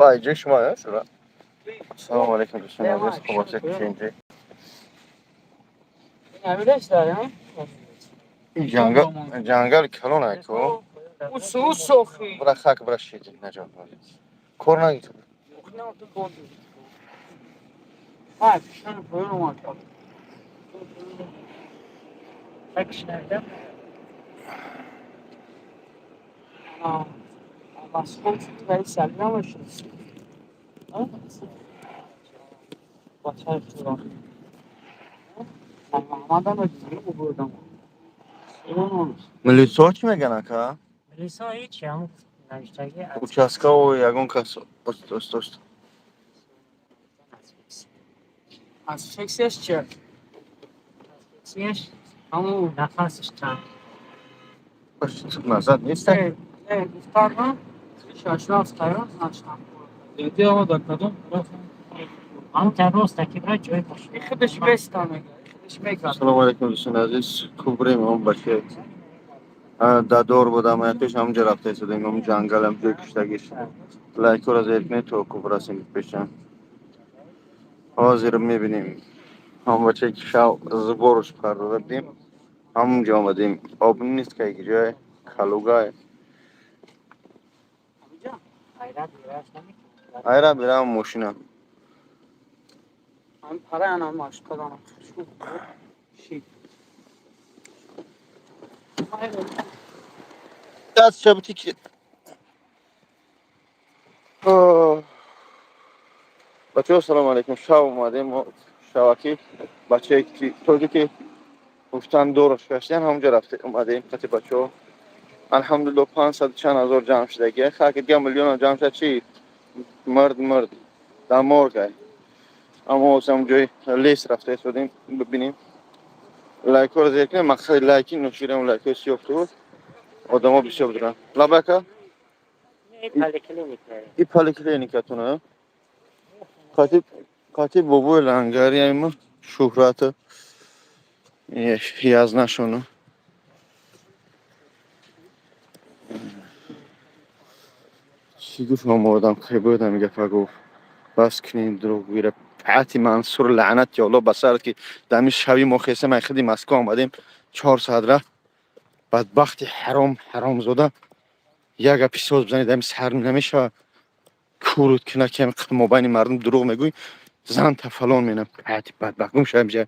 Ҷои шумо шура. Салому алейкум, дӯстони азиз, хуб бошед, тинҷи. Ҷангал, ҷангали калон ку. Бира, хак бира, шиди наҷот кор нагир. Милисо чӣ меган, ака? Милисо ҳечи, ҳамун навиштагӣ. Участковый ягон кас ост ост. Асфиксияш чи? Асфиксияш ҳамун нафасаш танг. Назад нест. Не, гуфтарам, шашнафт тайёр, значит. Ҳамун та роста ки бира, ҷои бош. Худаш беста мега, худаш мега. Салому алейкум, дӯстони азиз. Кубрем он бача дадор будам, пеш ҳамунҷа рафта истодем, ҳамун ҷангал, ҳам ҷои киштагиш. Лайкҳоро зер кунед, то куб расем пешам. Ҳозир мебинем, ҳамон бачае ки шав сбор уш кардода будем, ҳамунҷа омадем. Об нест, ка ҷои калугай. Айра бираш намекунад. Айра бирам мошина. Ҳам параянам машқаданам. Ши. Даст шабти ки. Бачаҳо, салому алейкум. Шав омадем мо, шаваки бачае ки тоҷики гуфтан дораш гаштан, ҳамунҷа рафта омадем қати бачаҳо. Алҳамдулилло, 500 чанд ҳазор ҷамъ шудаги. Хаки дига миллионам ҷамъ шуда, чи мирд мирд дар моргай. Аммо ҳозир ҷои лес рафта истодем, бибинем. Лайкҳоро зер кунем, мақсади лайки ноширам, лайкҳои сиёҳ ту одамо бисёр доранд. Лабака. Поликлиника. И поликлиникатуна қати қати бобои лангари ама шӯҳрата язнашону. Чӣ гуфт омодам, кай бояд ҳами гапа гуфт. Бас кунем дурӯғгӯира. Пати Мансур, лаънати Алло ба сарат, ки дами шави мо хеса май хиди Москва омадем, 4 соат рафт. Бадбахти ҳаром, ҳаромзода, як гапи соз бизанед, ами сар намешава. Курут кина ки мобайни мардум дурӯғ мегӯй, зан та фалон менам. Пати бадбахт, гум шава миша.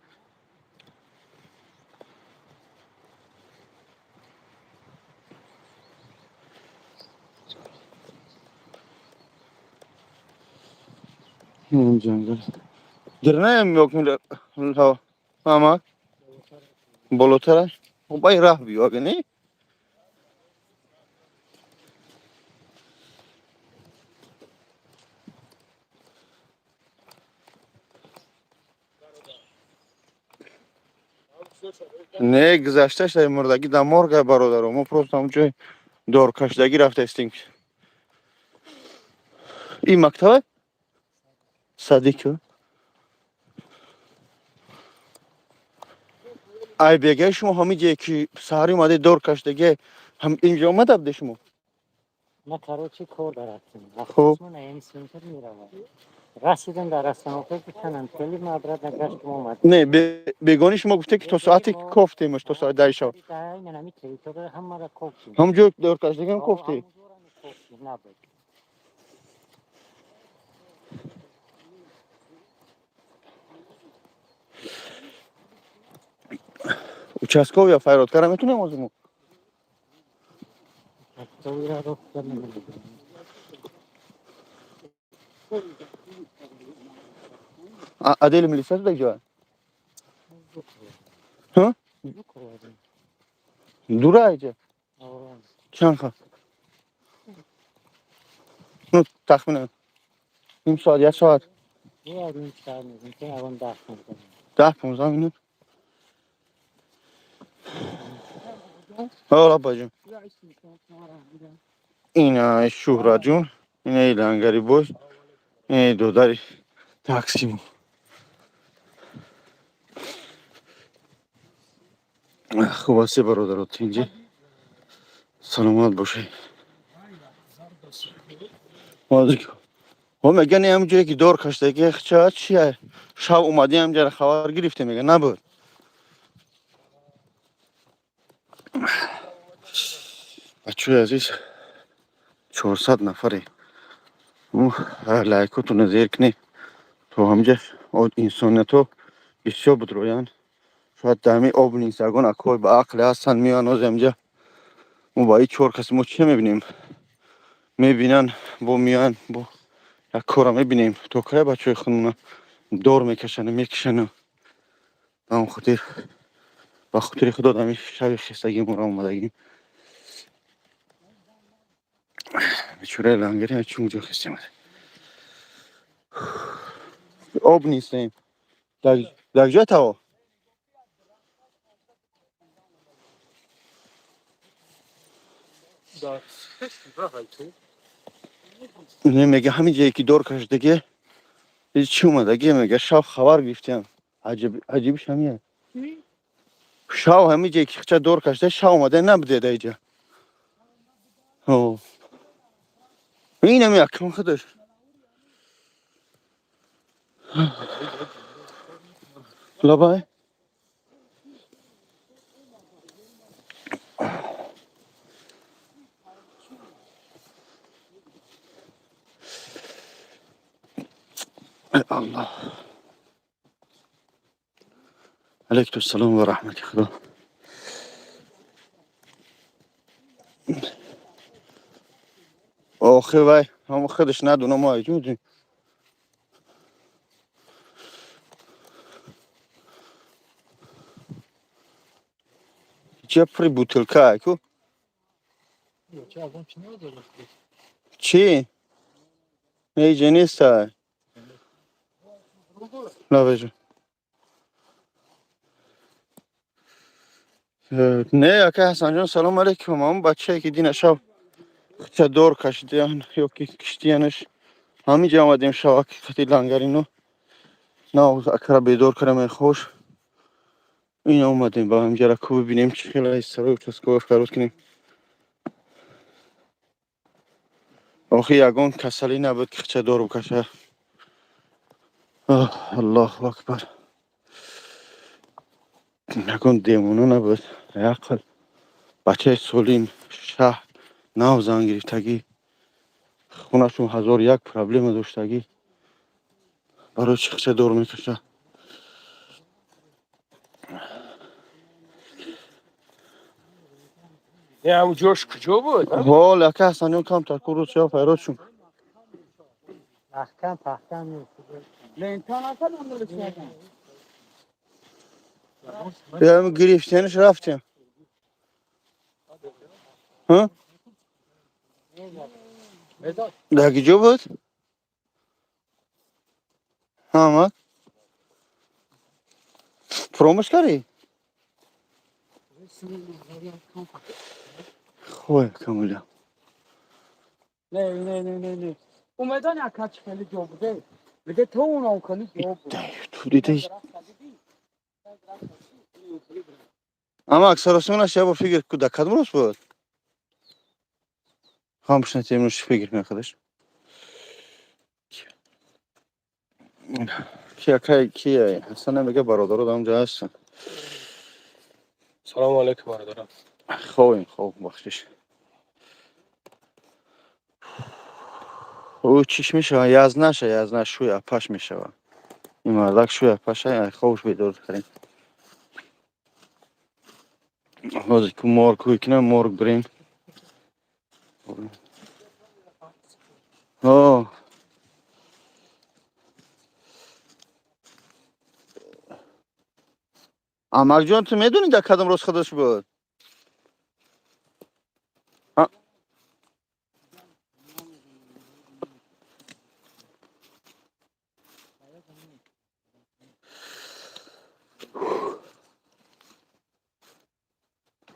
Ҷангал дирнаям ё ама болотара бай раҳ биё, ага не. Не, гузашта шуда, мурдагӣ дар морга, бародаро. Мо просто ҳамун ҷои доркашидагӣ рафта истем. Ин мактаба садик ай бегаи шумо, ҳамин ҷое ки саҳарӣ омаде, дор кашидагӣ, ҳам инҷо омада буде шумо? Ма, короче, кор дарафтем. Хуб. Ман центр меравам. Расидам дар остановка, гуфтанам хеле ма обратно гаштем, омадем. Не, бегони шумо гуфте, ки то соати кофтемаш, то соати 10 шаб. Айнан ҳами территория ҳамаро кофтем. Ҳамун ҷо дор кашидагиам кофтӣ? Кофтем, набуд. Участковый я файрод кара метунем ҳозир мо? Участковый ро рост намедонам. Отдели милиса туда ҷоя? Ҳа? Дура айҷа? Чанд ха? Ну, тахминан. Ним соат, як соат? Ним соат, мумкин ягон 10-15. 10-15 минут. Ҳа, лаббаҷон. Ина Шӯҳратҷон, инаи лангари боз, инаи додари таксимо. Хуб аст, бародаро, тинҷӣ, саломат бошед. Меган ҳам ҷое ки дор каштаги ча чия, шав омадем, ҳамҷара хабар гирифтем, мега набуд. Бачаҳои азиз, 400 нафаре, лайкотона зер кунед, то ҳамҷа инсониятҳо бисёр будроянд. Шояд дар ҳамин об нест, ягон акои ба ақле ҳастанд, меоянд. Ҳозир ҳамҷа мо ба ин чор кас мо чӣ мебинем? Мебинанд, бо меоянд, бо як кора мебинем, то кай бачаҳои худмона дор мекашану мекушану. Ба он хотир, ба хотири худо, дар ҳамин шаби хестагӣ моро омадагим. Бечораи лангари чун ҷо хестем, об нестем. Дар ҷой таво не, мега ҳамин ҷое ки дор кашидаги чӣ омадаги, мега шаб хабар гирифтем. Аҷибиш ҳамия, шав ҳамин ҷое ки хча дор кашида, шав омада набуде дар иҷа. Ин ҳами акам худаш лабай. Аллоҳ. Алайкум ассалом ва раҳмати худо. Охи вай ҳама худаш надона, мо айҷ медонем. Ча пури бутылка ку? Чӣ? Неҷа нестай. Лабежа. Не, ака Ҳасанҷон, салом алейкум. Ҳамон бачае ки дина шаб хча дор кашидиян ё ки киштиянаш, ҳамин ҷа омадем шаваки қати лангарино. На, акара бедор кардам, хош. Ин омадем ба ҳамҷара ку бибинем, чӣ хела сарои участковый фарёд кунем. Охи ягон касалӣ набуд, ки хча дор букаша. Аллоҳу акбар. Ягон демона набуд. Ақл бачаи солим, шаҳр нав зан гирифтагӣ, хонашон ҳазор як проблема доштагӣ, барои чӣ хча дор мекаша? Ҷош куҷо буд? Ҳол, ака Ҳасанҷон, камтар ку рӯз шава файрод шум. Маҳкам паҳкам нест. Лента накардам. Гирифтениш рафтем. Дар куҷо буд? Ҳамад, фуромӯш кардӣ? Хой камоля. Не, не, не, не, не. Умедон ака чӣ хеле ҷо буде? Биде то унам хеле ҷо буд. Дида, ама аксаросимонаш як бор фикр ку, дар кадом рӯз буд? Ҳамшнатемнуш фикр кунад худаш. Ки акай ки Ҳасан мега, бародаро дар онҷо ҳастанд. Салому алейкум, бародарам. Хобем, хоб, бахшиш. Ӯ чиш мешава, язнаша, язна шӯй апаш мешава. Ин мардак шӯй апаша, хобш бедор кардем. Ҳозир ку морг ҳуй кунам, морг бирем. О. Амакҷон, ту медонӣ, дар кадом рӯз худаш буд? А?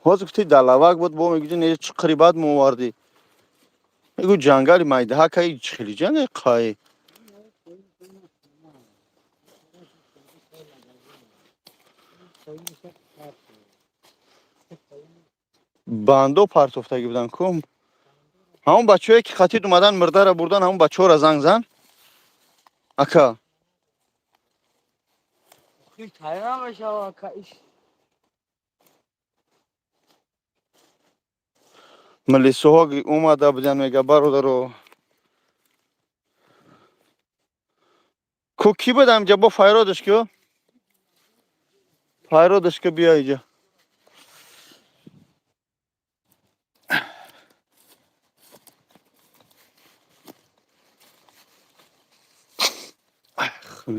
Ҳозир гуфти далавак буд, бо мегӯди не, чӣ қири баъд мовардӣ. Мегӯ ҷангали майдаҳа кай, чӣ хели ҷангали қай. Бандо партофтагӣ буданд ку. Ҳамон бачаҳое ки хатид омадан, мирдара бурдан, ҳамон бачаҳоро занг зан. Ака. Милисоҳо омада буданд, мега, бародаро. Ку кӣ буд амҷа бо файродаш ку? Файродаш ку, биё иҷа.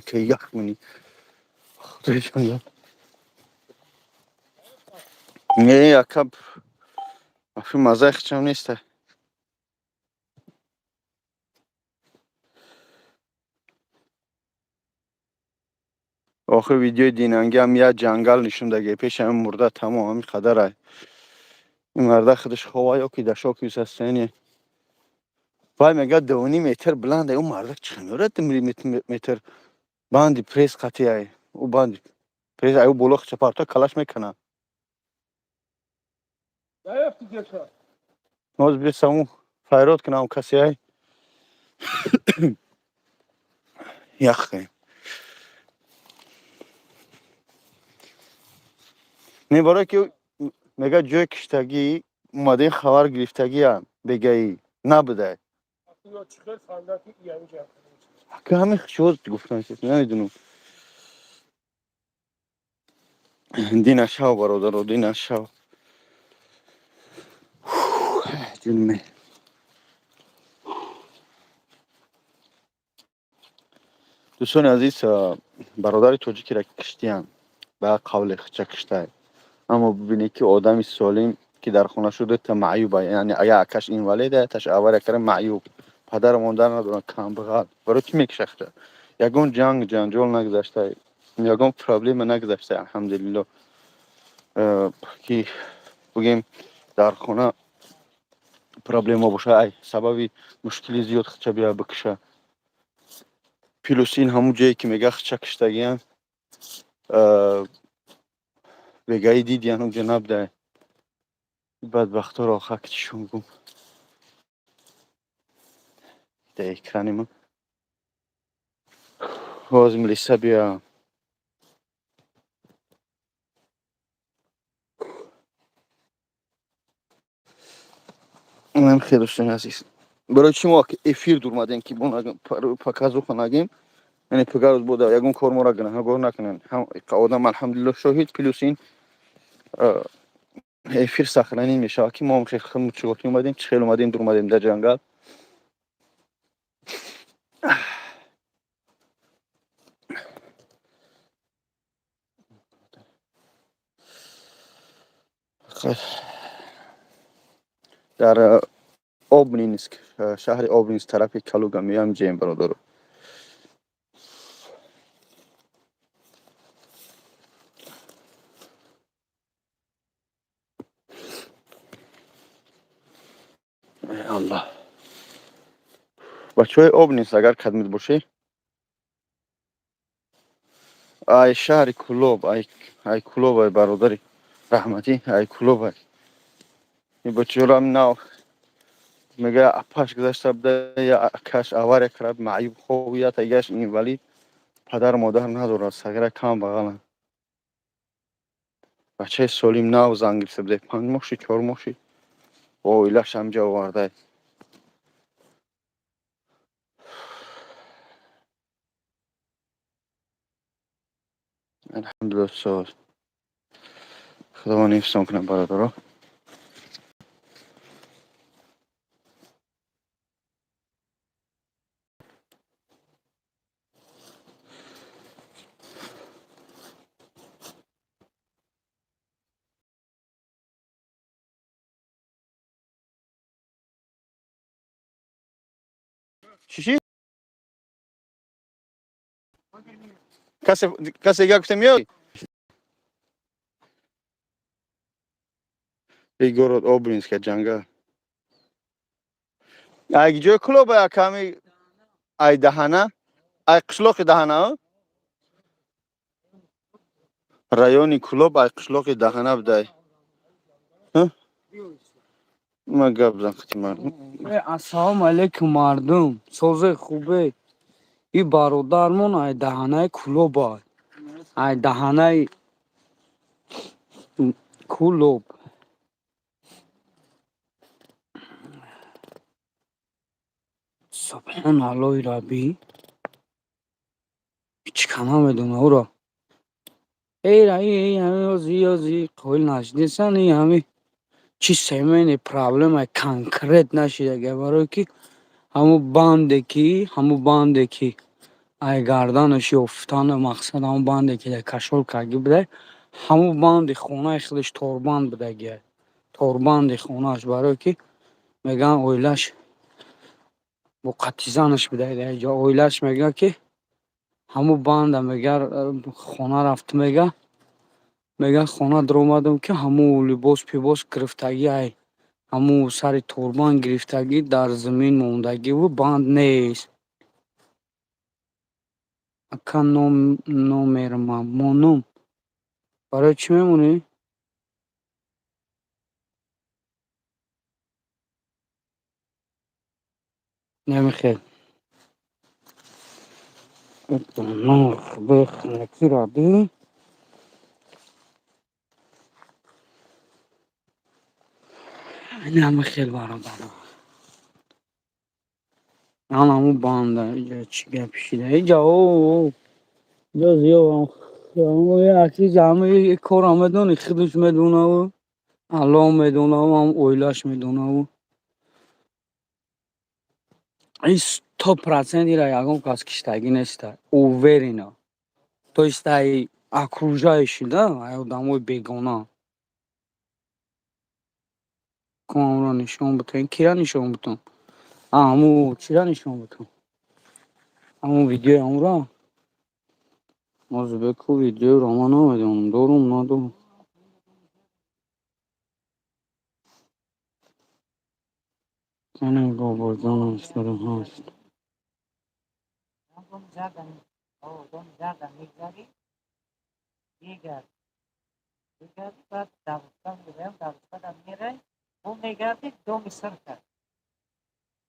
Ки ях мунӣ. Худоҷон. Не, ака, афи мазаи хичам неста. Охир видеои динангиам як ҷангал нишон даге, пеши ҳамин мурда тамом ҳамин қадарай. Ин марда худаш хова ё ки дар шоки состояние. Вай мега 2,5 метр баланд, ӯ марда чӣ меорад 2,5 метр банди пресс қатъи, ӯ банди пресс ай, ӯ боло чапарто калаш мекунад. Ҳозир бисаму файрод кунам касе ай. Яхе. Не, барое ки мега ҷои киштагӣ омадаи хабар гирифтагиам бегаӣ набудай. Ака, ҳамин чиз гуфтан, намедунам. Дина шав, бародаро, дина шав. Ҷунме. Дӯстони азиз, бародари тоҷикиро киштиян, ба қавли хича киштай. Аммо бибинед, ки одами солим, ки дар хона шуда, та маъюба, яъне я акаш инвалид, таш авария кара, маъюб, падару модар надоранд, камбағал. Барои чӣ мекиша? Ягон ҷанг ҷанҷол нагузашта, ягон проблема нагузашта, алҳамдулилло, ки бигем дар хона проблема боша, ай сабаби мушкили зиёд хича бия бикиша. Плюс ин ҳамун ҷое ки мега хича киштагиян, бегаӣ дидиян, унҷа набудай. Бадбахторо хак чишон гум дар экрани ман. Ҳозир милиса биё. Инам хеле, дӯстони азиз. Барои чӣ мо эфир дурмадем, ки показуха нагем, яъне пигарӯз буда ягон кор моро гунаҳгор накунанд. Одам, алҳамдулилло, шоҳид. Плюс ин эфир сохранӣ мешавад, ки мо чиготи омадем, чӣ хел омадем, дурмадем дар ҷангал. Дар Обнинск, шаҳри Обнинск, тарафи Калуга меоям ҷем, бародаро. Аллоҳ, бачаҳои Обнинск, агар кадмид бошӣ, ай шаҳри Кулоб, ай Кулоб, ай бародари раҳматӣ, ай Кулоб, ай ин бачаҳорам нав мега апаш гузашта буда, я акаш авария кард, маъюб хов, я тагаш инвалид, падару модар надорад, сагира кам бағаланд. Бачаи солим нав зан гирифта буда, 5 моҳ шид, 4 моҳ шид, оилаш ҳамҷа оварда. Алҳамдулилла, соз Худованд ҳифзон кунад, бародаро. Чӣ касе гап гуфта меои? И город Обнинска, ҷангал. Ай ҷои Кулоба, аками ай Даҳана, ай қишлоқи Даҳана, райони Кулоб, ай қишлоқи Даҳана будай. Ма гап зан қити мардум. Ассалому алайкум, мардум, созе хубе. И бародармон ай даҳанаи Кӯлоб, ай даҳанаи Кӯлоб. Субҳоналлоҳи раббӣ, ҳеҷ ка намедона ӯро. Эра ҳами қоил нашидесан, ҳами чи семейный проблема конкрет нашидага, барое ки ҳамун банде ки ай гарданаш ёфтану мақсад, ҳамун банде ки дар кашолкагӣ буда, ҳамун банди хонаи худаш торбанд будагия, торбанди хонааш, барое ки мегӯянд, оилаш бо қатизанаш буда дар ҷо. Оилаш мегӯяд, ки ҳамун банда, мега, хона рафт, мега, хона даромадам, ки ҳамун либос пибос гирифтагӣ, ай ҳамун сари торбанд гирифтагӣ, дар замин мондагиву банд нест. Ака, номерма монум, барои чӣ мемонӣ? Намехел бехнакиради. Намехел, бародаро, ан ҳамун банда иҷа чӣ гапи шида иҷа иҷа зиёд кора медони, худаш медонаву Аллоҳ медонаву ҳам оилаш медонаву. И 100% ира ягон кас киштагӣ неста, уверена. То есть ай окружающий да, ай одамои бегона. Кумро нишон бутем, кира нишон бутум? Ҳаму чира нишон бутум? Ҳамун видеои ҳамура? Ҳозир беку, видеоро ман намедонам, дорум, надорум. Кане, бобоҷонам, 108. Доми зарда мегзарӣ, мегарди, мегарди, баъд 12 меоям, 12-да мерай, бо мегарди, доми сурха,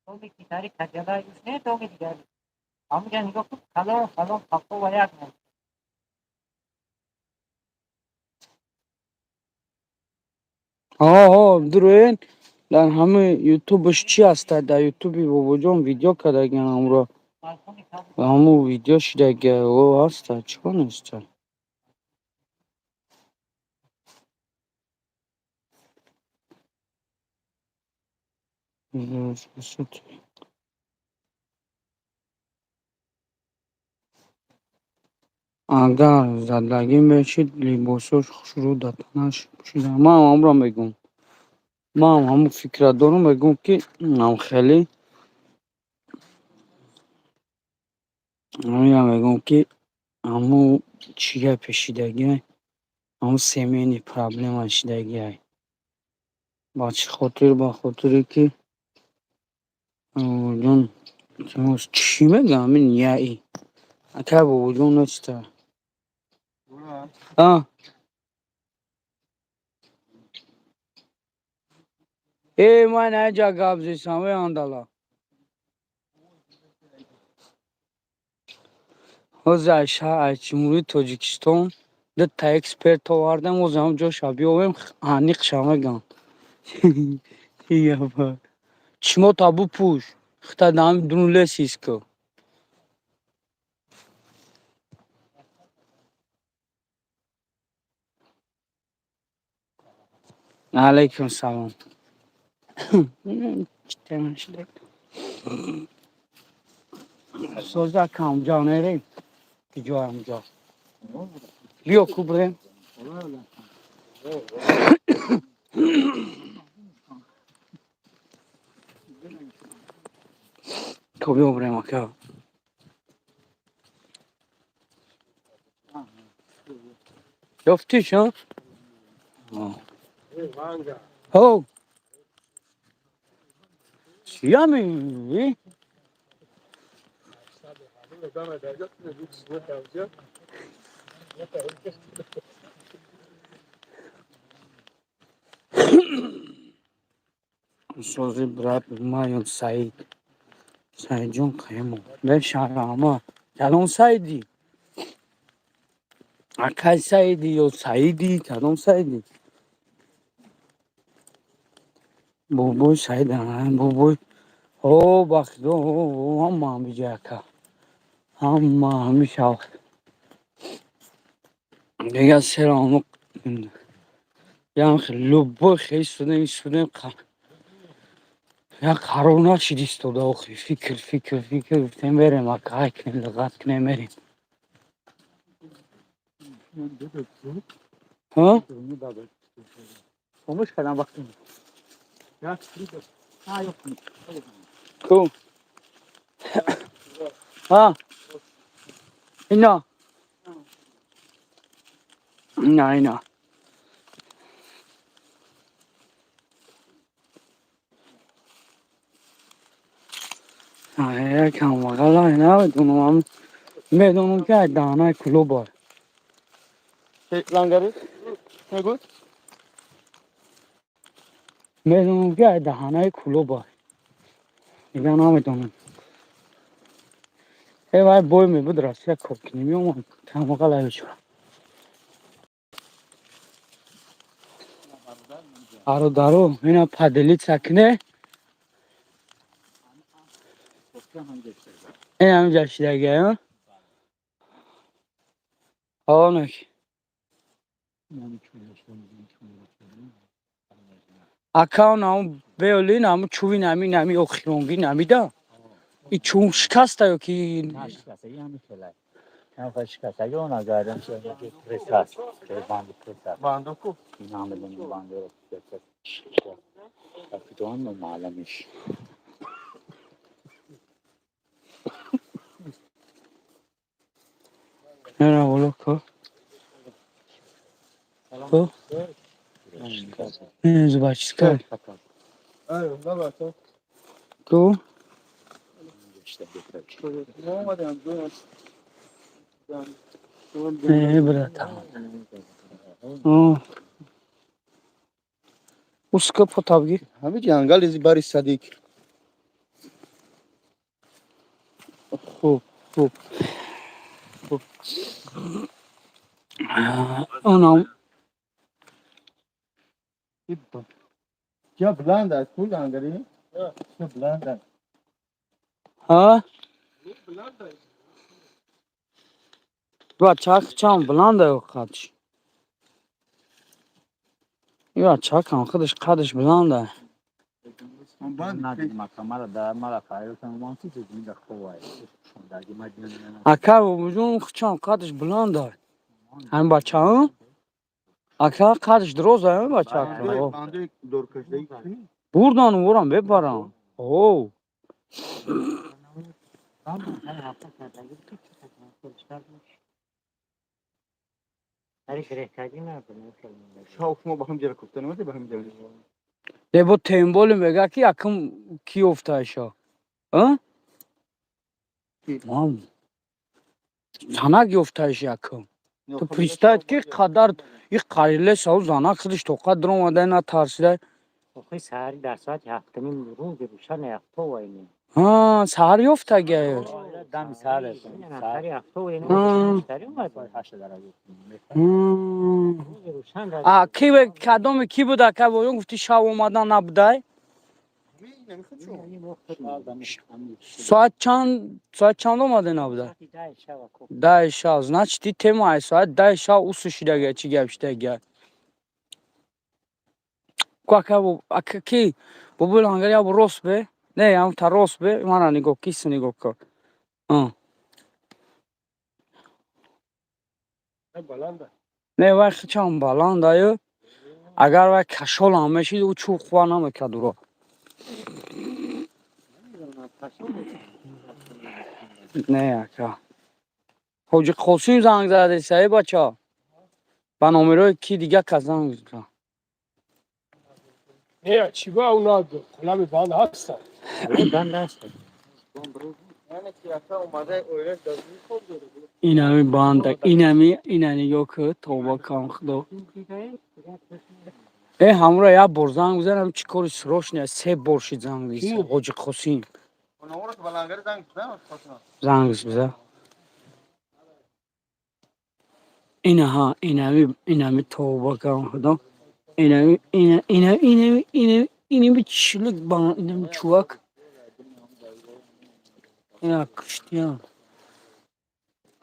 доми ки тари каҷалаи уш не, доми дигари, ҳамунҷа нигоҳ кун, калон калон пакова як мон. Ҳо, дуроен, дар ҳамаи ютубаш чӣ ҳаста? Дар ютуби бобоҷон видео кардагиан ҳамуро, ҳамун видео шидаги ҳаста, чӣ кор неста? Агар задагӣ мешид, либосош хушрӯ дар танаш пӯшида. Манам ҳамуро мегӯм, манам ҳамун фикра дорум, мегӯм, ки хеле ҳамина мегӯм, ки ҳамун чӣ гапе шидагиай, ҳамун семейный проблема шидагиай. Ба чӣ хотир? Ба хотире ки бобоҷон чӣ мегӯям, ҳамин яи акай бобоҷон неста. А э, ман аҷа гап зесам, э андала. Ҳозир ай шаҳр, ай Ҷумҳурии Тоҷикистон дута эксперт овардем, ҳозир ҳам ҷоша биёвем, аниқша мегӯям. Чишмота бупӯш, хита дар ҳами дуну лес ҳис кун. Алайкум салом. Соза камҷа нерем, ки ҷоям ҷо биё ку бирем. Ко биё бирем, ака. Ёфтиш, а? Ҳо, чиями? Сози, брат Маён Саид, Саидҷон Қаимов бешарама. Кадом Саидӣ? Акай Саидӣ ё Саидӣ? Кадом Саидӣ? Бобои Саид, бобои. О, ба худо, ҳама ҳамиҷа, ака. Ҳама ҳами шав. Дига сера ям любой хел истодем, истодем. Як қарор нашид истода охи. Фикр, фикр, фикр, гуфтем берем, ака, ай кунем, лиғат кунем, мерем. Ҳа? Хомӯш кардам вақти. Ку? Ҳа? Ина. Ина, ина. Якам бағала намедонам. Медонам ки ай даҳанаи клуб. Лангари? Мегӯд? Медонам ки ай даҳанаи клуб. Дига намедонам. Э, вай бой мебуд, Россия кор кунем, меомад. Камбағала бечора. Бародаро, ина поделиться кне. Ин ҳаминҷа шидагия. Онак. Ака, он беоли наму чуви нами нами охиронги намида. И чун шикаста ё ки? Нашикаста, ҳами хелай. Кам шикаста, он гардан пресс ҳаст, банди пресс ҳаст. Банду ку? Намедонам банди капитан маълумиш. Нера боло ку. Ку? Зубочистка. Ку? Э, братан. О. Уска потабги. Ҳами ҷангал изи бари Садик. Хуб, хуб. Хуб. Онам Я баланд аст, ку лангари? Я баланд аст. Ҳа? Бачак чанд баланда қадш. Ё чакам худаш қадш баланда. Ака, бобоҷон, чанд қадш баланда. Ҳамин бача, ака, қадш дароза ҳамин бача. Бурдан урам бебарам. О. Не бо темболи мега ки якм ки ёфташа. А? Мам. Занак ёфтаиш якм. Ту представь ки қадар и қариле сау занак худиш тоқат даромада, на тарсида. Охи, саҳари дар соати 7:30 рӯзи рӯшан ҳафто вайнем. Ҳа, саҳар ёфтага. Дами саҳар. Саҳари ҳафто вайнем. Рӯзи рӯшан. А ки кадоми ки буд, ака, боён гуфти шав омадан набудай? Соат чанд, соат чанд омада набуда? 10 шав. Значит, и тема ай соат 10 шав усу шидага, чӣ гап шидага. Ку ака, ака ки бобои лангари ябо рост бе? Не, ям та рост бе, мара нигоҳ, киси нигоҳ кун. Не, вай чанд баландаю. Агар вай кашолам мешид, ӯ чӯб хува намекард уро. Не, ака. Ҳоҷи Қосим занг задеса, э бача. Ба номерои ки дига кас занг зад. Не, чӣ ба уна қулами банд ҳастанд. Банд ҳаст. Инами банда, инами, ина нигоҳ ку, тавба кам худо. Э, ҳамура як бор занг бизанам, чӣ кори срочный, се бор шид занг бизан. Ҳоҷи Қосим. Занг биза. Инаҳа, инами, инами, тавба кардам, худо, инами, ина, ина, инами, инами, инами чилик, инами чувак, ина куштиян,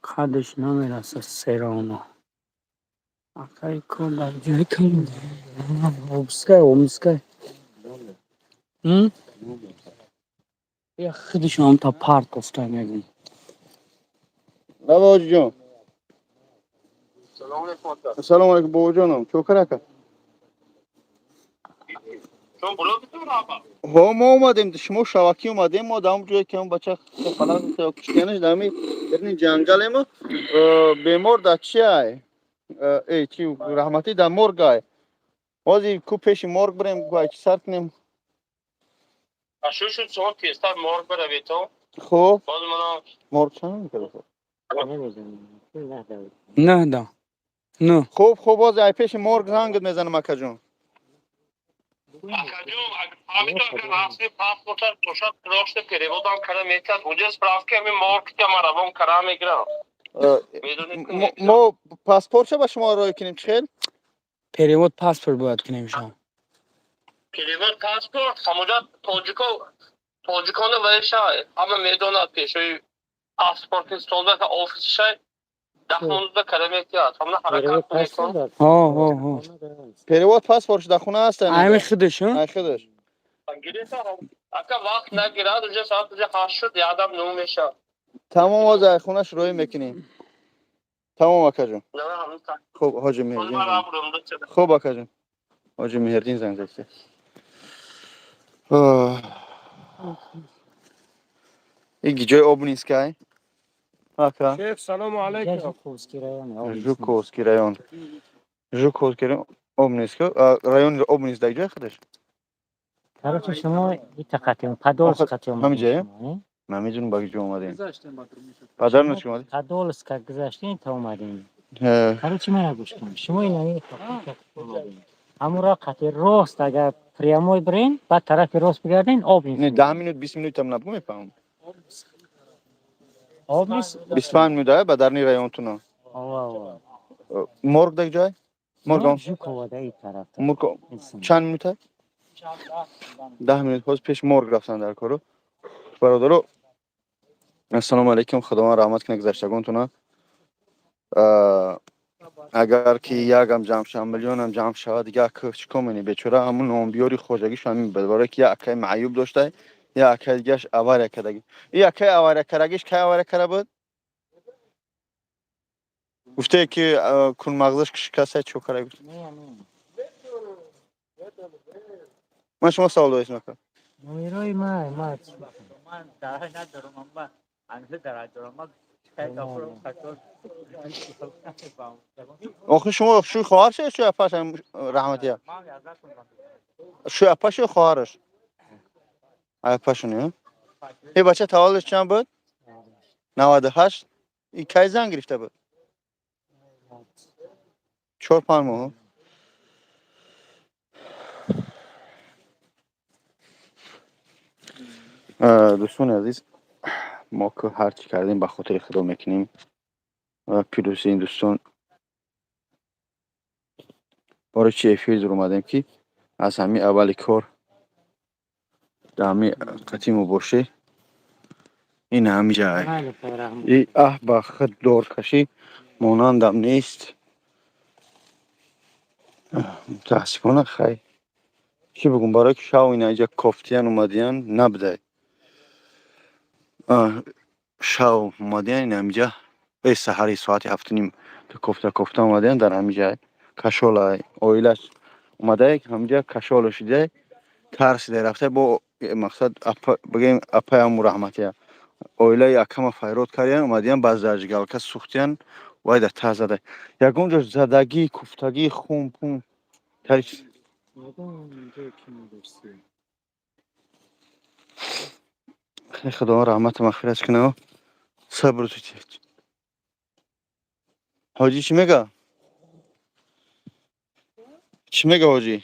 қадаш намераса серано. Акай кор дар ҷои Обскай, Омскай. Я худашон та партофта мегум. Лаба, ҳоҷиҷон. Салом алейкум, бобоҷоном. Чокар ака. Ҳо, мо омадем, шумо шавакӣ омадем, мо дар он ҷое ки он бача фалак куштиянаш, дар ҳами дарни ҷангалемо. Бемор дар чиай? Э, чи, раҳматӣ дар моргай. Ҳозир ку пеши морг бирем, гуай чи сар кунем. Шу шуд, шумо тезтар морг биравед-то. Хуб. Боз мана. Морг чанд мекард? Нӯҳда. Нӯ. Хуб, хуб, ҳозир ай пеши морг зангат мезанам, акаҷон. Акаҷон, ҳамин агар расми паспорта бошад, рошта перевод ам кара метиҳад. Унҷа справка ҳами морг ки ма равон кара мегирам. Медонед ки Мо паспортша ба шумо роҳӣ кунем, чӣ хел? Перевод паспорт бояд кунем шумо. Перевод паспорт ҳамуҷа тоҷико тоҷикона вайшай ҳама медонад, пешои паспорти столба офисшай 10 минута кара метиҳад. Ҳамна ҳаракат кунед. Ҳо, ҳо, ҳо. Перевод паспортш дар хона ҳаст. Ами худаш, ҳа? Ай худаш. Гирифта, ака, вақт нагирад, уже соат уже 8 шуд, ядам 9 мешавад. Тамом, ҳозир ай хонаш роҳӣ мекунем. Тамом, акаҷон. Хуб, ҳоҷи Меҳрдин. Хуб, акаҷон. Ҳоҷи Меҳрдин занг зад. Ин ҷои Обнинскай? Ака. Шеф, салому алейкум. Жуковский район. Жуковский район. Обнинск. Райони Обнинск дар ҷои худаш? Короче, шумо ита қатем, Подольск қатем. Ҳамин ҷое? Намедонам, ба ҷо омадем. Падар чӣ омадем? Подольск гузаштем та омадем. Короче, мана гӯш кун. Шумо ина ҳамура қати рост агар прямой бирен, баъд тарафи рост бигарден, Обнинск. Не, 10 минут, 20 минут там набу мефаҳмам. Обнинск. 25 минут ба дарни районтуна. Ова, ова. Морг дар ҷой? Морг. Жукова да ин тараф. Морг чанд минута? 10 минут. Ҳозир пеш морг рафтан дар кору. Бародаро, ассалому алайкум, Худованд раҳмат кунад гузаштагонтона. Агар ки якам ҷамъ шавад, миллионам ҷамъ шавад, дигар чӣ кор менӣ? Бечора ҳамун номбиёри хоҷагиш ҳамин буд, барое ки як акаи маъюб дошта, як акаи дигаш авария кардаги. И акаи авария кардагиш кай авария карда буд? Гуфтае ки кунмағзаш шикаста, чо карда гуфт? Ман шумо савол доштам, ака. Номерои ма ма. Ман дар надорам, амма ҳамеша дар дорам. Ман Охи, шумо шӯи хоҳарш ё шӯи апаш раҳматия? Шӯи апаш ё хоҳараш? Апашон, э? Бача таваллудш чанд буд? 98. И кай зан гирифта буд? 4-5 моҳ. Дӯстони азиз, мо ки ҳар чӣ кардем, ба хотири Худо мекунем ва пирӯзи ин дӯстон. Бори чи эфир дур омадем, ки аз ҳамин аввали кор дар ҳамин қатъи мубошир ин ҳамиҷа и аҳ ба худ доркашӣ монандам нест, мутаассифона. Хай, чӣ бигӯм, барое ки шав ина иҷа кофтиян омадиян набудай, шав омадиян ин ҳамиҷа, саҳари соати 7:30 кофта кофта омадиян, дар ҳамиҷа кашола оилаш омадай, ҳамиҷа кашола шидай, тарсидай рафтай. Бо мақсад бигӯем, апаяму раҳматия оилаи акама файрод кардиян, омадиян, ба зажигалка сӯхтиян, вай дар та зада, ягон ҷо задагӣ, куфтагӣ, хун пун? Ягон ҷое ки надошти. Худованд раҳмату мағфират кунад, сабру. Ҳоҷӣ чӣ мега? Чӣ мега ҳоҷӣ?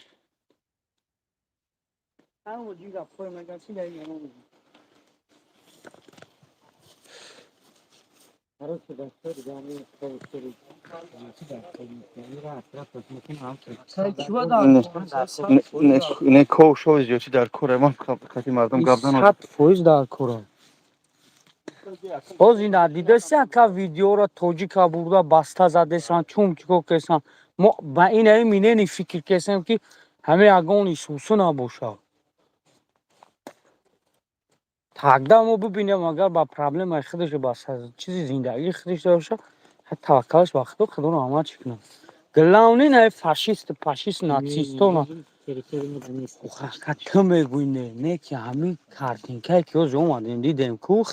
Ҳоҷӣ гапҳое мега, чи дар ин. Не, ков шови зиёдӣ дар кора, ман қати мардум гап занам. 100% дар кора. Боз ина дидаси, ака, видеоро тоҷика бурда баста задесан, чум чико кесан. Мо ба инаи минени фикр кесем, ки ҳаме ягон исусу набошад. Тогда мо бибинем, агар ба проблемаи худаш, ба чизи зиндагии худаш дошта, таваккалаш ба Худо, Худоро раҳмат чӣ кунам. Главный на фашист, пашист, нацистона. Ту мегӯй, не, не, ки ҳамин картинкае ки ҳозир омадем дидем ку,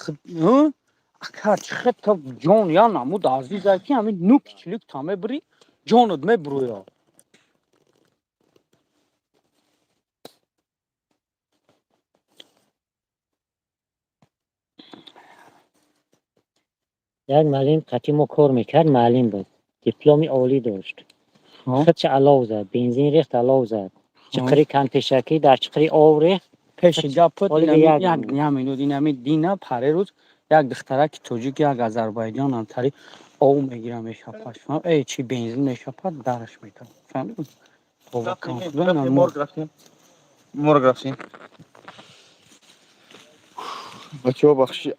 ака, чӣ то ҷон я намуд азиза, ки ҳамин нуки чилик та мебурӣ, ҷонат мебурӯя. Як муаллим қатъи мо кор мекард, муаллим буд, дипломи олӣ дошт. Худша алов зад, бензин рехт, алов зад, чиқири кампешакӣ дар чиқири ов рехт. Пеши гапат як минут, инами дина парерӯз як духтараки тоҷик, як Азарбайҷон антари ов мегира, мешапад, э чи бензин мешапад, дараш метавад. Морг рафтем, бачаҳо, бахши,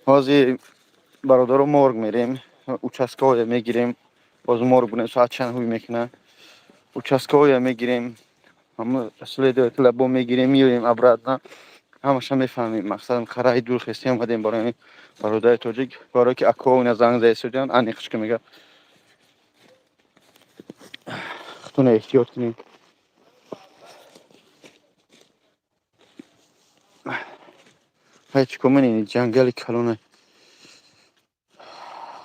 ҳозир бародаро морг мерем, участковая мегирем. Боз морг бунем, соат чанд ҳуй мекунад, участковая мегирем, следователя бо мегирем, меоем обратно, ҳамаша мефаҳмем. Мақсадам хараи дур хестем, омадем барои бародари тоҷик, барое ки акоа ина занг заисодиан, аниқш ки мега, худтона эҳтиёт кунем. Ҳай, чӣ кор менини, ҷангали калона.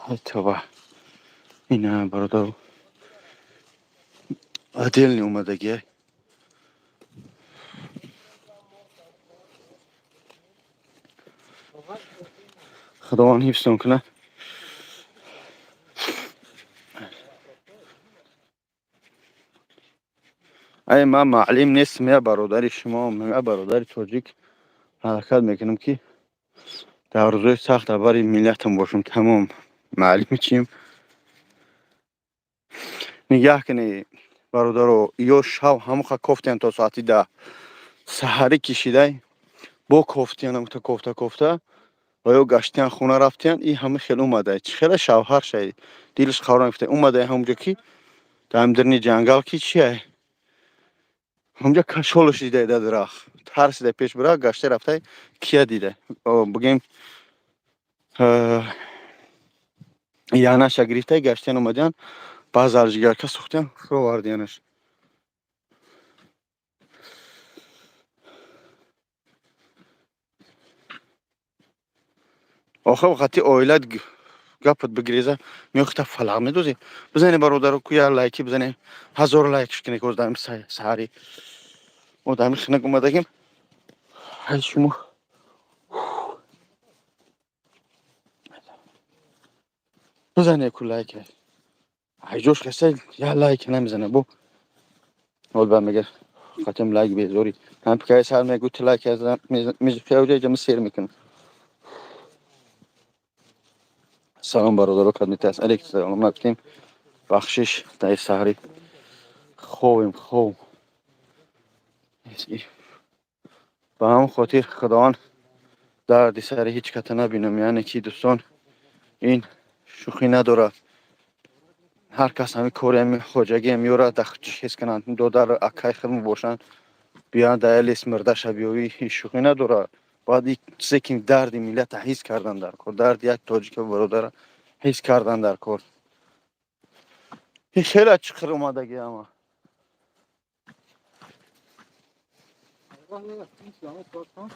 Ай тоба, ина бародару отдельный омадагия. Худованд ҳифзтон кунад. Ай, ман маълим нестам, я бародари шумо, я бародари тоҷик, ҳаракат мекунам, ки дар рӯзои сахт бари миллатам бошам. Тамом, маълими чим? Нигаҳ кунед, бародаро, ё шав ҳамоха кофтиян то соати 10 саҳарӣ кишидай, бо кофтиян, кофта кофта ва ё гаштиян, хона рафтиян. И ҳама хел омадай, чӣ хела шавҳар шай, дилаш қарор гифта омадай ҳамонҷо, ки дар дарни ҷангал ки чиай, ҳамҷа кашолаш дидай, дар дарахт тарсида пеш бира гашта рафтай, кия дида, бигем, янаша гирифтай, гаштиян, омадиян, баъз арҷигарка сӯхтиян, фуровардиянаш. Охир вақти оилат гапат бигиреза, меохита фалақ медозӣ. Бизане, бародаро, ку як лайки бизане, 1000 лайкш кунед. Ҳоз дар саҳари мо дар хинак омадагим. Ай, шумо бизане ку лайк. Айҷош хеста як лайк намезана, бо ҳол ба мега қатим лайк безорӣ. Ҳам пикаи сар мегӯ, ти лайк мезуфиаҷа сер мекунам. Салом, бародаро, кадмитас алейкум салом нагуфтем, бахшиш, дар саҳари хобем, хоб. Ба ҳамон хотир Худованд дарди сари ҳеҷ ката набинам. Яъне ки, дӯстон, ин шӯхӣ надорад. Ҳар кас ҳами кори ҳами хоҷагиам ёра ҳис кунанд, додар, акай хидмо бошанд, биёянд, дар лес мирдаша биёвӣ, ин шӯхӣ надорад. Бояд чизе ки дарди миллата ҳис кардан дар кор, дарди як тоҷика бародара ҳис кардан дар кор. Хеле чиқир омадаги ама.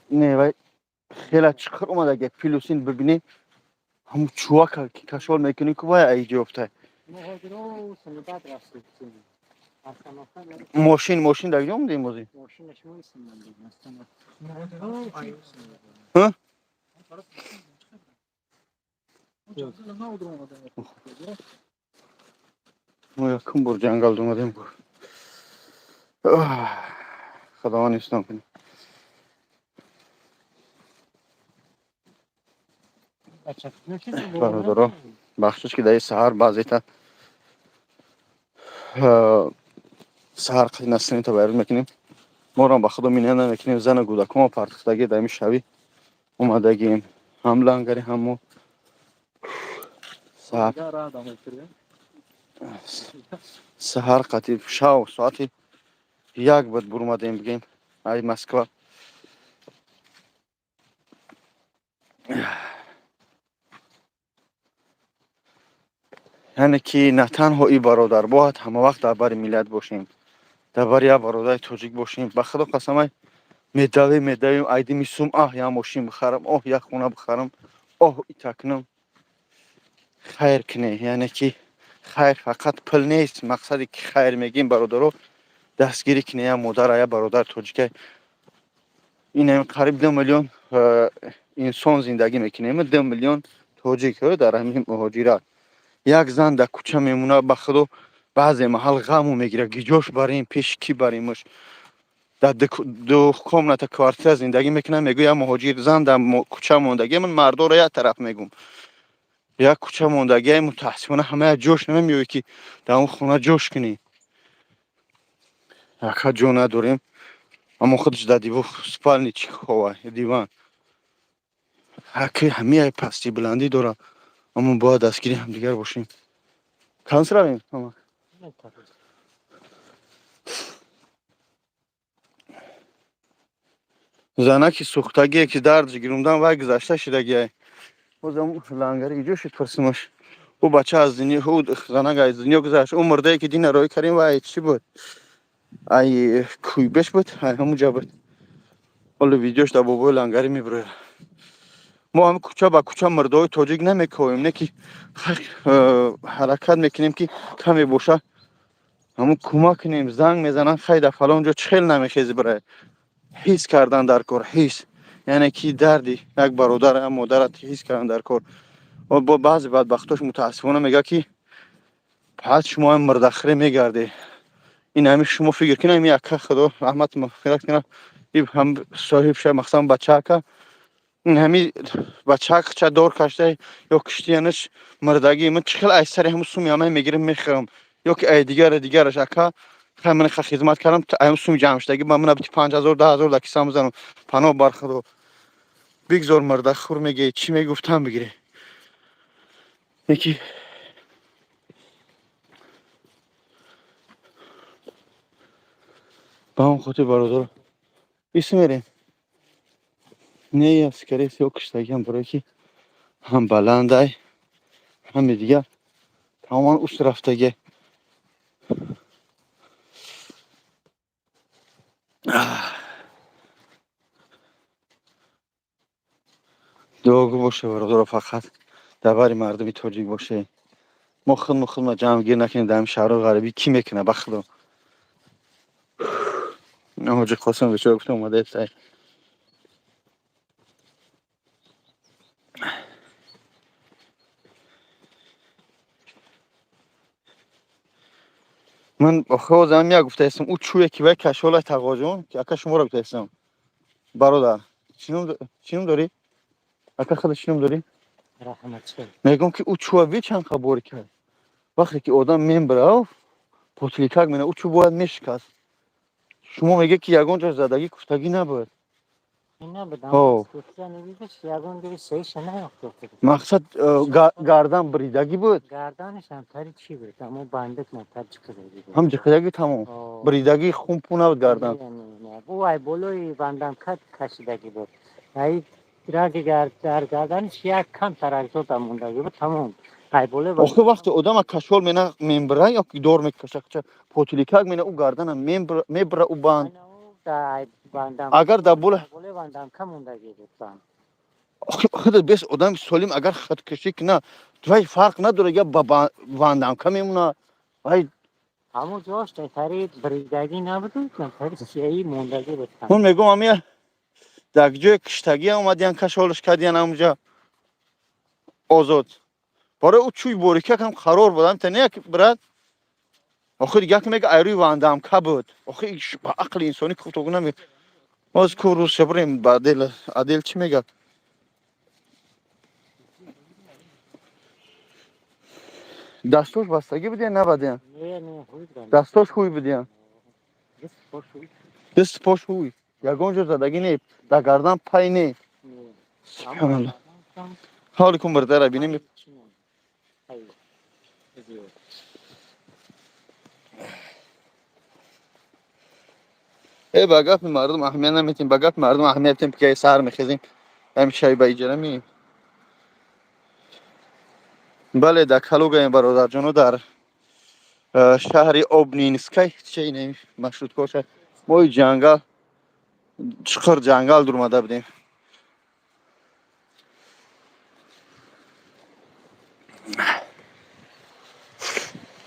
Не, вай хеле чиқир омадаги, плюсин бибинӣ, ҳамун чувака ки кашол мекунӣ ку, вай аиҷо ёфтай. Мошин, мошин дар куҷо омадем озӣ? Ҳа? Мо якум бор ҷангал омадем. Худованд ҳифзтон кунад. Бародаро, бахшиш, ки даи саҳар баъзета саҳар қати насринта байрун мекунем. Моро ба худо минна намекунем, зану кӯдакомо партухтагӣ дар ими шавӣ омадагием. Ҳам лангари, ҳам мо. Саҳар қати шав соати 1 буд бурмадем, бигем, ай Москва. Яъне ки на танҳо и бародар, бояд ҳамавақт дар бари миллат бошем, дар бари як бародари тоҷик бошем. Ба худо қасамай, медавем, медавем, айдими сум, аҳ, як мошин бихарам, оҳ, як хона бихарам, оҳ, ита кунам. Хайр кунем, яъне ки хайр фақат пул нест. Мақсаде ки хайр мегӯем, бародаро, дастгирӣ кунем як модара, як бародари тоҷика. Инам қариб 2 миллион инсон зиндагӣ мекунем, 2 миллион тоҷик дар ҳамин муҳоҷират. Як зан дар кӯча мемонад, ба худо, баъзе маҳал ғаму мегирад, гиҷош барем, пеши кӣ баремш? Дар ду комната квартира зиндагӣ мекунад, мегӯ, як муҳоҷир зан дар кӯча мондагӣ. Ман мардоро як тараф мегӯм, як кӯча мондагӣ, мутаассифона, ҳама як ҷош намемеояд, ки дар он хона ҷош кунӣ. Яка ҷо надорем, аммо худаш дар дивор спальни чӣ хова, диван ҳаки ҳамияй пасти баландӣ дорад, аммо бояд дастгири ҳамдигар бошем. Канс равем, ҳама. Занаки сӯхтагие, ки дард гирундан, вай гузашта шидагиай. Бозам лангари иҷо шуд, пурсимаш. Ӯ бача аз дунё, ӯ занак аз дунё гузашт. Ӯ мурдае, ки дина роҳӣ кардем, вай чӣ буд, ай кӯйбеш буд, ай ҳамуҷа буд. Ҳоло видеош дар бобои лангарӣ мебирояд. Мо ҳам кӯча ба кӯча мурдаҳои тоҷик намекоҳем, не ки ҳаракат мекунем, ки каме боша, ҳамун кӯмак кунем. Занг мезананд, хай, дар фалон ҷо чӣ хел намехези, бирай. Ҳис кардан дар кор, ҳис, яъне ки дарди як бародар, як модарат ҳис кардан дар кор. Бо баъзе бадбахтош, мутаассифона, мегӯяд, ки пас шумо ҳам мурдахӯре мегардед. Ин ҳами шумо фикр кунед, ҳами яка, худо раҳмат мағфират кунад, ҳам соҳиб ша, мақсадан бачаака, ин ҳами бачаак ча дор кашта ё киштиянаш мурдагӣ. Ман чӣ хел ай сари ҳамун суми ҳамаи мегирам, мехӯрам, ё ки ай дигаре дигараш, ака, хай, ман ха хизмат кардам, ай суми ҷамъшудагӣ ба мана бити 5000, 10 000 дар кисам бизанам. Паноҳ бар худо, бигзор мурдахӯр мегӯӣ, чӣ мегуфтам, бигирӣ яки. Ба он хотир, бародаро, ис мерем, не, скорее всего, киштагиам, барое ки ҳам баландай, ҳами дигар тамоман уст рафтагӣ. Дуогӯ боше, бародаро, фақат дар бари мардуми тоҷик боше. Мо худмо худмо ҷамъгир накунем дар ҳамин шаҳрҳои ғарибӣ, кӣ мекунад, ба худо? Ҳоҷи Қосим бечора гуфта омадаед. Ман охи ҳозирам як гуфтаистам, ӯ чӯе ки вай кашолай, тағоҷон, ака, шуморо гуфтаистам, бародар, чӣ ном дорӣ, ака, худа чӣ ном дорӣ? Мегӯм, ки ӯ чӯа ви чанд бори кард. Вақте ки одам мембирав, потликак мена, ӯ чӯ бояд мешикаст. Шумо мегӯед, ки ягон ҷо задагӣ куфтагӣ набуд. Мақсад, гардан бридагӣ буд, ҳам ҷиқидагӣ, тамом, бридагӣ, хун пу набуд гардан. Ай болои вандамка кашидагӣ буд, раги дар гарданиш як кам таракзода мондагӣ буд, тамом. Охи, вақте одама кашол мена, мембира ё ки дор мекаша, потиликак мена, ӯ гардана мебира, ӯ банд агар дар бола худат бес одами солим агар худкушӣ куна, вай фарқ надорад, я ба вандамка мемона вай. Ҳамон ҷош тари бридагӣ набуд, тари сияи мондагӣ буд. Ман мегӯм, ами дар ҷои киштагӣ омадиян, кашолаш кардиян, ҳамуҷа озод. Барои ӯ чӯи борикак ҳам қарор буд, ҳамта не брат. Охи, дигар ки мега, айрӯи вандамка буд. Охи, ба ақли инсонӣ куфтогу наме. Боз ку рӯз шабрем ба адел, адел чӣ мегӯяд? Дастош бастагӣ будиян, набадиян? Не, не, ҳуй буданд. Дастош ҳуй будиян? Даст пош ҳуй. Даст пош ҳуй, ягон ҷо задагӣ не, дар гардан пай не? Субҳаналлоҳ. Ҳоли кун, бардара бинем. Э, ба гапи мардум аҳамият наметем, ба гапи мардум аҳамият тем, ки саҳар мехезем, ҳами шаби ба иҷара меем. Бале, дар Калугаем, бародарҷоно, дар шаҳри Обнинскай. Че, ин маршруткоша. Мои ҷангал, чуқур ҷангал дурмада будем.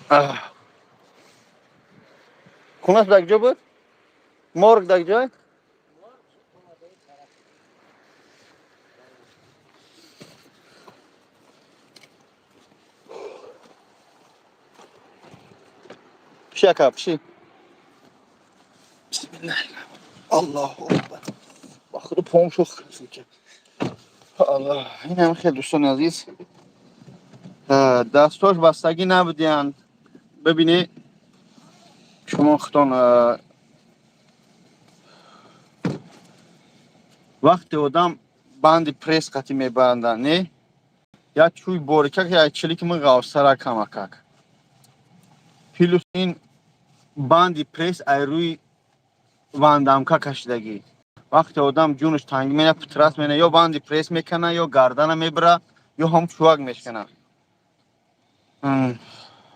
Аҳ. Хонаш дар куҷо буд? Морг дар куҷой? Пиши, ака, пиши. Бисмиллаҳи. Аллоҳу акбар. Ба худо, пом шух. Аллоҳ. Инам хел, дӯстони азиз. Дастош бастагӣ набудиянд. Бибинед шумо худтон, вақте одам банди пресс қатӣ мебанданд, не, як чӯй борикак, як чилики ми ғавсара камакак. Плюс ин банди пресс ай рӯи вандамка кашидагӣ. Вақте одам ҷунаш танг мена, путрас мена, ё банди пресс мекана, ё гардана мебира, ё ҳам чувак мешкана.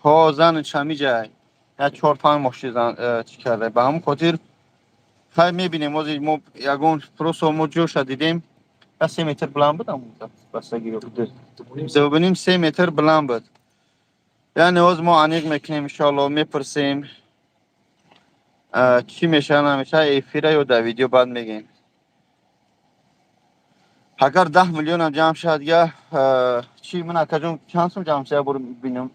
Ҳо, зани чамиҷай як 4-5 моҳ ши зан чӣ карда. Ба ҳамон хотир хай мебинем. Ҳозир мо ягон просто мо ҷоша дидем, як 3 метр баланд буд, бастагӣ бинем, 3 метр баланд буд. Яъне ҳозир мо аниқ мекунем, иншоалло, мепурсем, чӣ мешава, намешава, эфира ё дар видео баъд мегӯем. Агар 10 миллионам ҷамъ шавад, дига чӣ? Ман, акаҷон, чанд сум ҷамъ шуда, як бор бинем.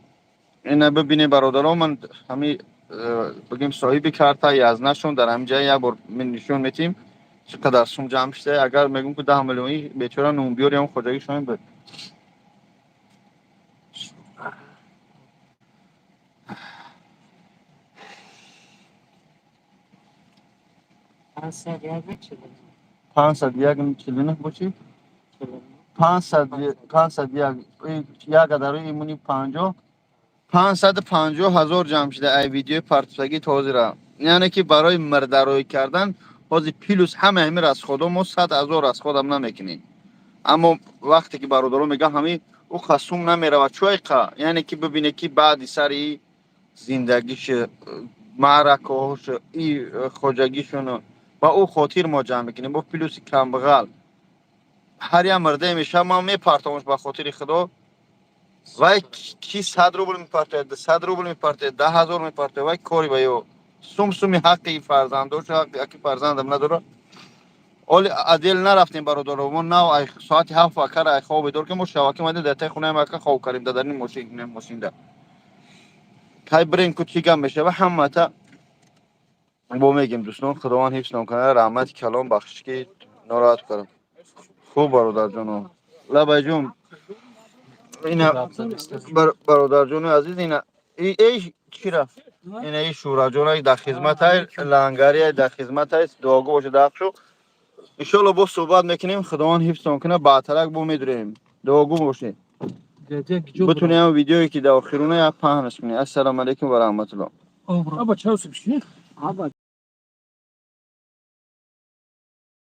Ина бибинем, бародарон. Ман ҳами бигем, соҳиби карта язнашон дар ҳамин ҷай як бор нишон метиҳем, чӣ қадар сум ҷамъ шуда. Агар мегӯм, ки 10 миллиони бечора нунбиёр ям хоҷагӣ шумо буд. 501 49 бо чӣ? 501 як адари имуни 50, 550 ҳазор ҷамъ шуда ай видеои партофтагӣ то ҳозира. Яъне ки барои мирдарӯӣ кардан ҳозир плюс ҳама ҳами расходо мо 100 ҳазор расходам намекунем. Аммо вақте ки бародарон мегӯян, ҳами ӯ қасум намеравад, чӯайқа, яъне ки бибине, ки баъди сари зиндагиш, маъракаҳош, и хоҷагишону ба ӯ хотир мо ҷамъ мекунем. Бо плюси камбағал ҳар як мирдае мешавад, ман мепартомаш ба хотири худо. Вай ки 100 рубл мепартояд, 100 рубл мепартояд, 10 ҳазор мепартояд, вай кори ба ё сум суми ҳаққи фарзандош, ҳаққи фарзандам надорад. Оли отдел нарафтем, бародаро. Мо нав ай соати 7 акара ай хоб бедор, ки мо шаваки омадем, дар таи хонаи ака хоб кардем, дар дарини мошин, мошинда. Кай бирем, ку чӣ гап мешава, ҳамата бо мегем. Дӯстон, худованд ҳифзтон кунад. Раҳмати калом, бахшиш, ки нороҳат кардам. Хуб, бародарҷоно, лабайҷон, ина бародарҷони азиз, ина эй чира, ина и шӯраҷон дар хизматай, лангария дар хизматай, дуогӯ бошед. Ақшу иншоалло боз суҳбат мекунем. Худованд ҳифзтон кунад. Баъдтарак бо медурем. Дуогӯ бошед. Битунем видеое, ки дар охируна як паҳнаш кунем. Ассалому алайкум ва раҳматуллоҳ. Аба, чаро субши? Аба.